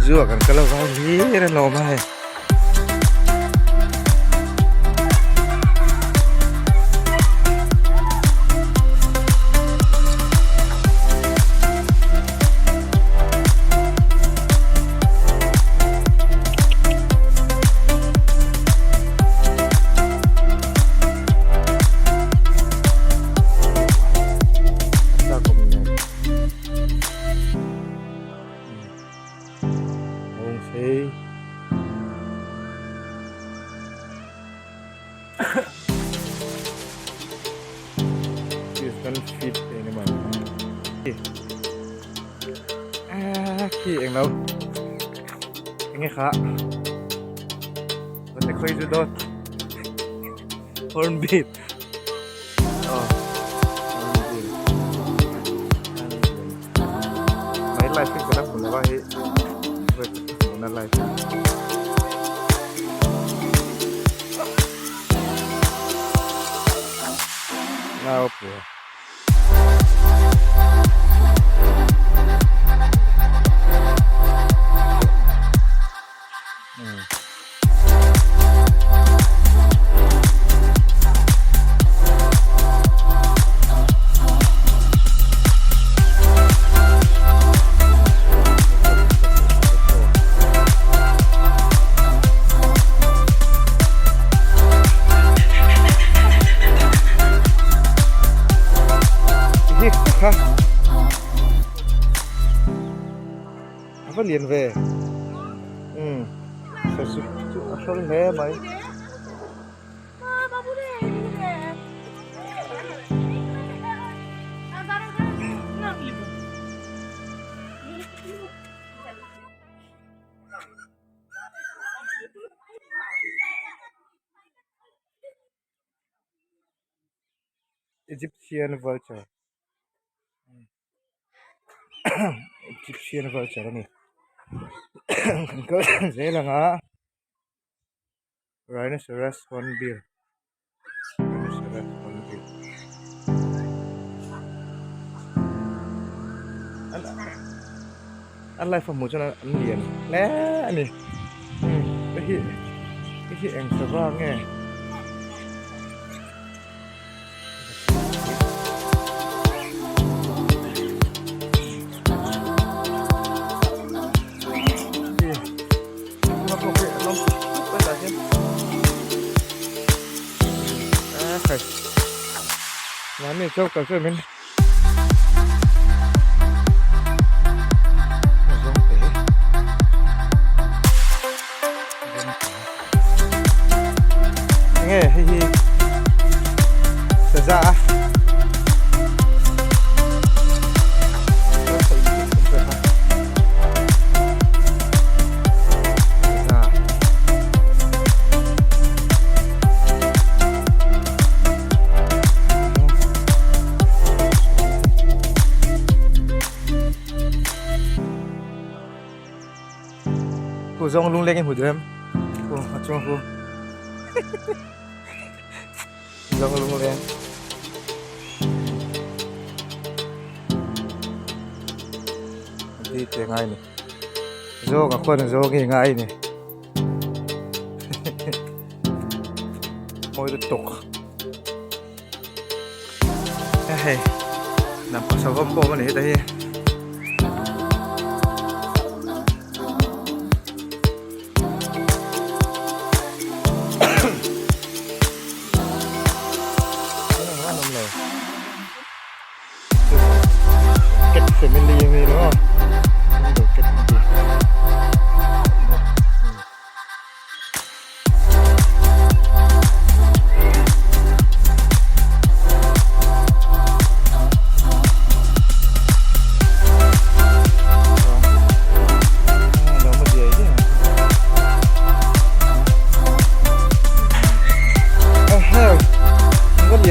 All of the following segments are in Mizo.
Zoo ah kan kal a vai hlir a lawm a hei. Khi englo enge kha te khawi chu dawt hornbill aw hornbill mai live in ka la hmu lo a hei hmuhna live nau pua. Kha a va lian ve umm sazuk chu a hrawl hle mai. Egyptian vulture Egyptian vulture a ni kan kal zel ang a rhinoceros hornbill rhinoceros hornbill an life a hmuh chuan an lian hle a ni hei hi hei hi eng sava nge. Enge hei hi saza a Khu zawng lungleng i hmu duh em khu a chung khu zawng lungleng di te ngai ni zawng a khuan zawng hi ngai ni mawi lutuk hei hnam savawm pawh a ni heta hi. Cat family a ni lo cat an ti.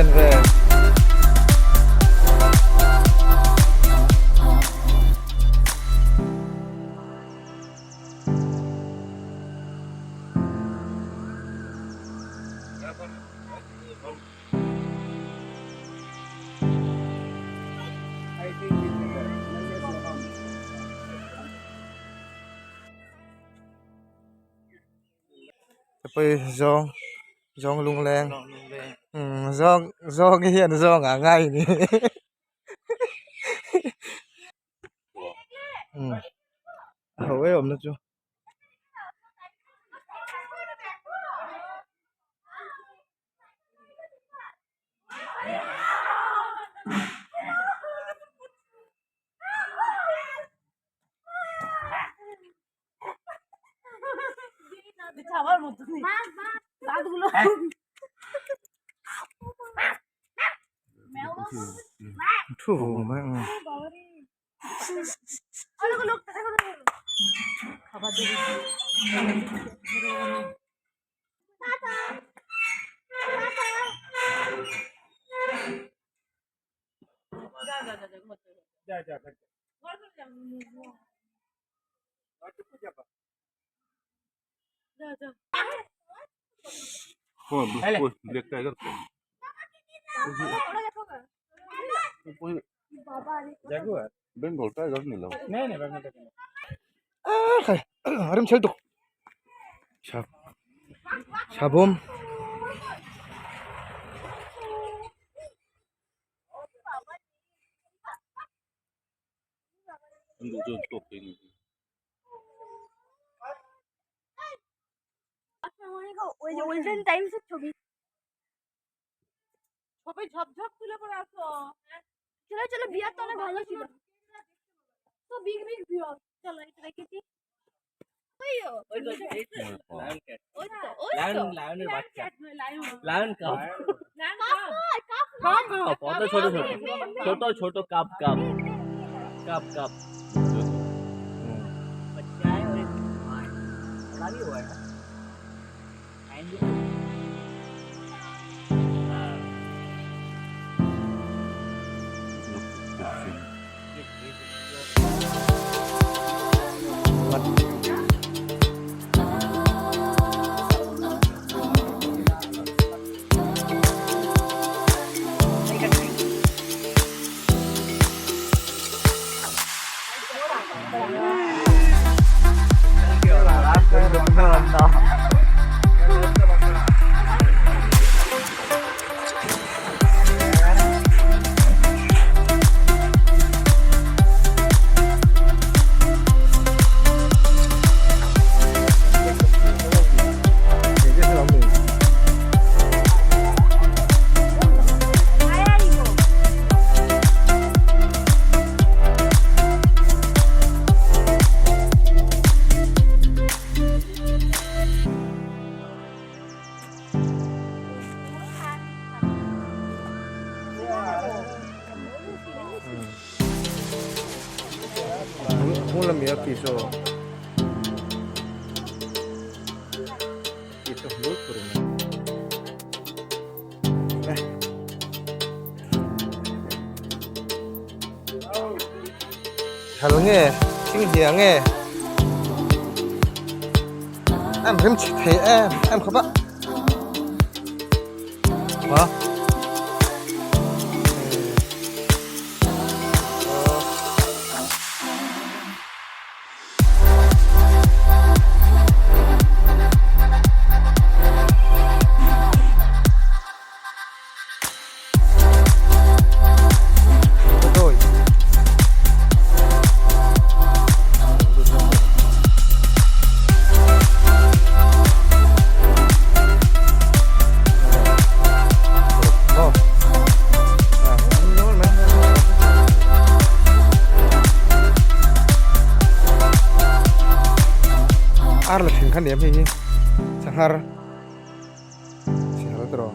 lian ve. Pawh zawng zawng lungleng umm zawng zawng hian zawng ah ngai a ni umm a ho em awmna chu. Thu mai ang. Savawm. Thal nge thing hia nge em rim chhe thei em em khawp a hả. Ar la thin kha ni em hei hi sanghar sihal tawh.